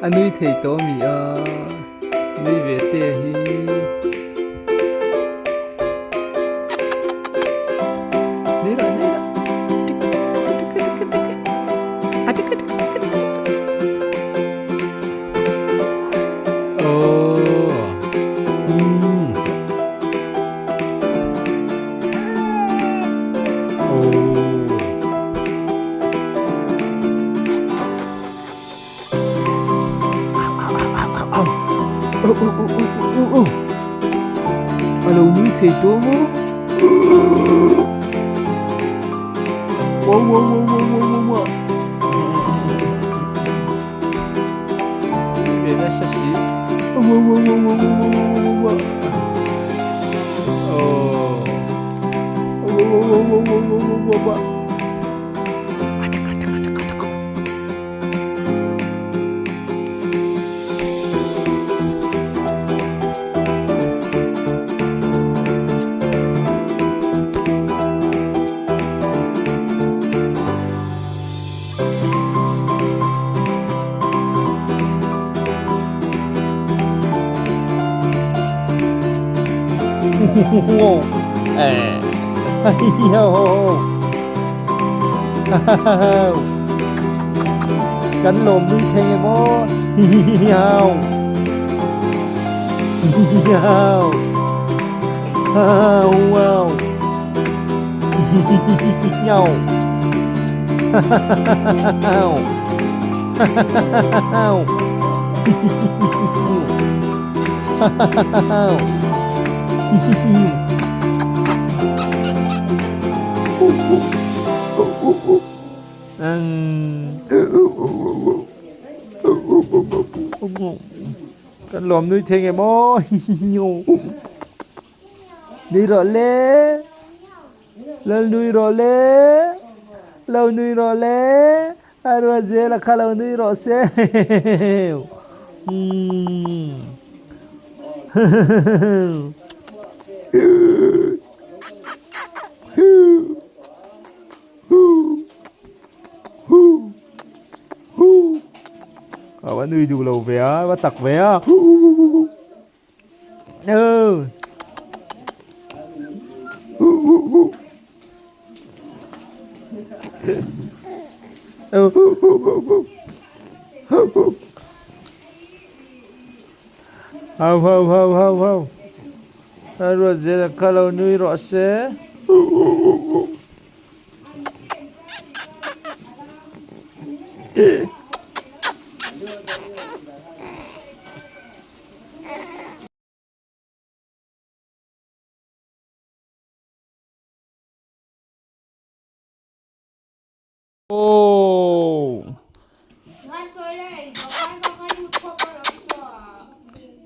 A nui thei tawh a mi a, nui ve te hi. Nui rawh nui rawh. Tik tik tik tik tik. A tik tik tik tik tik. Aww. Umm. A lo nui thei tawh maw? Wow wow wow wow wow wow wow. Ve nasa si. Wow wow wow wow wow wow wow wow. Oh. Wow wow wow wow wow wow wow wow. Kan lawm nui thei nge maw hihihiau hihihiau hahahauau hihihihiau hahahahau hahahahau hihihihiu hahahahau hihihiu. Kan lawm nui thei nge maw nui rawh le lo nui rawh le lo nui rawh le a ruat zel a kha lo nui rawh se A va nui duh lo ve a, a va tak ve a. Ừ. Ừ. Hau hau hau hau hau. A ruat zel a kha lo nui rawh se.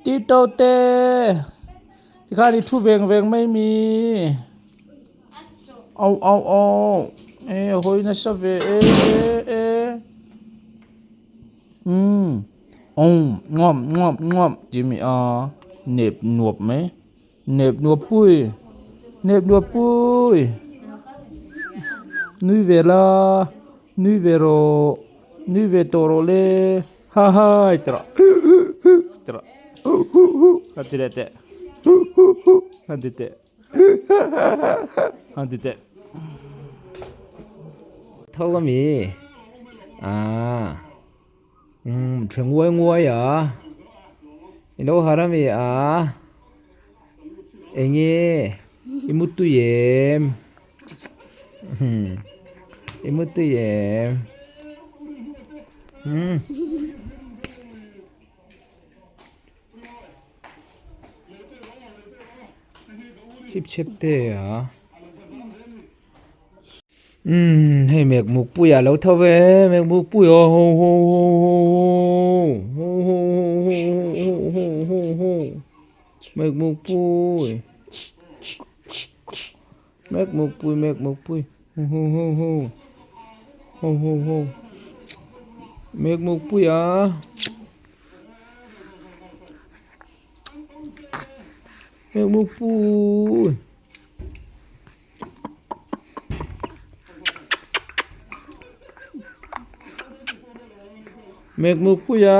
Tito te tikhan i thu veng veng mai mi au au au e hawi nasa ve e e umm awm nuam nuam nuam tih a ni a nep nuap mai. Nep nuap pui nep nuap pui nui ve la nui ve rawh nui ve tawh rawh le ha hai ti rawh ti rawh han ti leh teh han ti teh han ti teh. Tho a mi ah umm tha nguai nguai a i lo harh a mi a eng nge i mu tui em umm i mu tui em umm. Chip chep te a. Umm hei mek muk pui a lo tho ve mek muk pui a ho ho ho ho ho ho ho ho ho ho ho mek muk pui mek muk pui mek muk pui ho ho ho ho ho ho ho mek muk pui a. Mek muk pui. Mek muk pui a.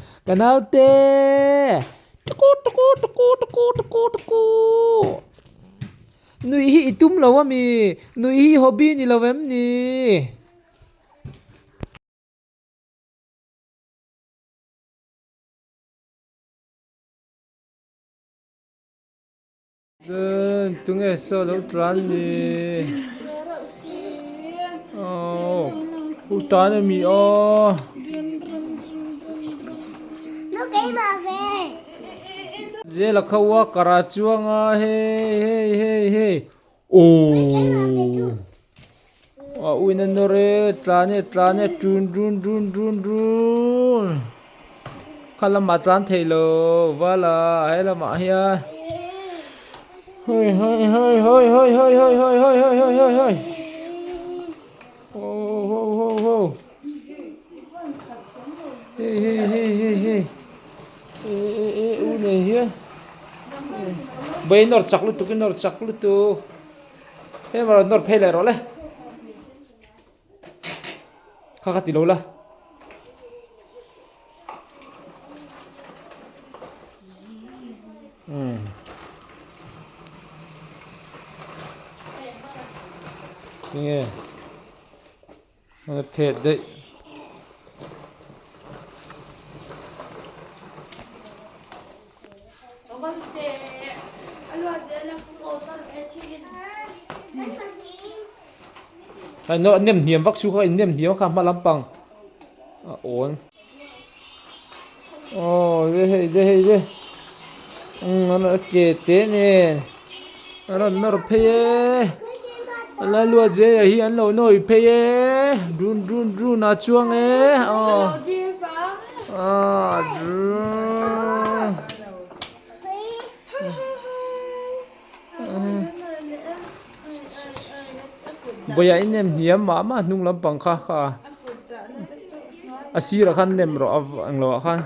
Ka naute! Tuku tuku tuku tuku tuku tuku. Nuih hi i tum lo a mi? Nuih hi hobby ni lo em ni? Tunge saw lo tlan ni? Aww u tan a mi aw. Zela kha walker ah chuang a hei hei hei hei aww a uina nawr e tlan e tlan e tun tun tun tun tun kha lamah tlan thei lo vala he lamah hian hei hei hei hei hei hei hei hei hei hei hei hei hei ho ho ho ho hei hei hei hei hei e e e u nei hian bai nawr chak lutuk i nawr chak lutuk. Hei rawn nawr phei leh rawh le. Kha kha ti lo la. Hmm. Tinge. An phet daih. Hei no nem hniam vak chu kha in nem hniam kha hma lampang a awn. Aw de hei de hei de umm an ke te nen a rawn nawr phei e a la luat zeh hi an lo nawi phei e drun drun drun a chuang e aw ah drun Vawiah i nem hniam mah mah hnung lampang kha kha a sirah khan nem rawh a englo ah khan.